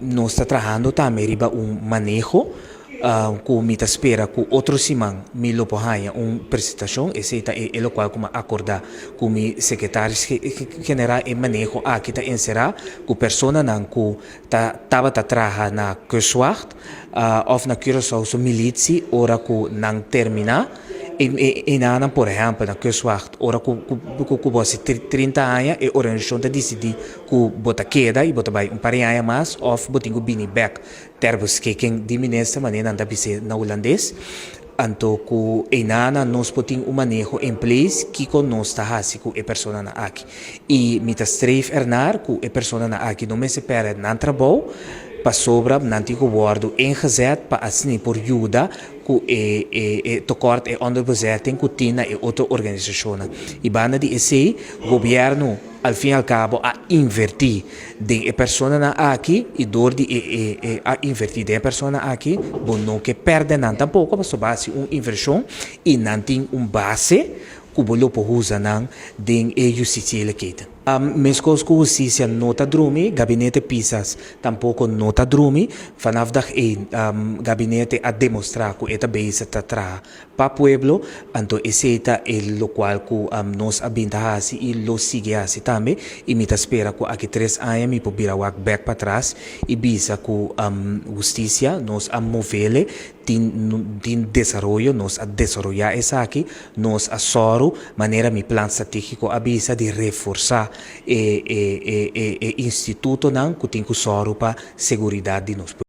Nos ta trahando tambe riba un maneho ku mi ta spera ku otro siman mi lo por haña un presentashon. Esei ta e lokual ku mi a akordá ku mi sekretaris general. E maneho aki ta enserá ku personanan ku ta tabata traha na Kustwacht òf na Curaçaose Militie, ora ku nan terminá einan, por ehèmpel na Kustwacht, ora ku bo hasi 30 aña, e organisashon ta disidí ku bo ta keda i bo ta bai un par di aña mas òf bo tin ku bini bèk ter beschikking di minister, manera nan ta bis'é na hulandes. Anto ku einan nos por tin un maneho in place kiko nos ta hasi ku e personanan aki. I mi ta streef ernaar ku e personanan aki no mester pèrdè nan trabou, pasobra nan tin ku wòrdu ingezet pa asina por yuda ku e tekort, e onderbezetting ku tin na e otro organisashonnan. I banda di esei, gobièrnu al fin i al kabo a invertí den e personanan aki, i dor di e a invertí den e persona aki, bo no ke pèrdè nan tampoko, pasobra bo a hasi un invershon i nan tin un base ku bo lo por usa nan den e justitiële keten. Meskos ku hustisia no ta drumi, gabinete Pisas tampoko no ta drumi. Vanaf dag één gabinete a demostrá ku e ta bezig ta traha pa pueblo, anto esei ta e lokual ku nos a bin ta hasi i lo sigui hasi tambe. I mi ta spera ku aki 3 aña mi por bira wak bèk patras i bisa ku hustisia nos a movele, tin desaroyo, nos a desaroyá esaki, nos a sòru, manera mi plan stratégiko a bisa, di reforsá e institutonan ku tin ku sòru pa seguridat di nos pueblo.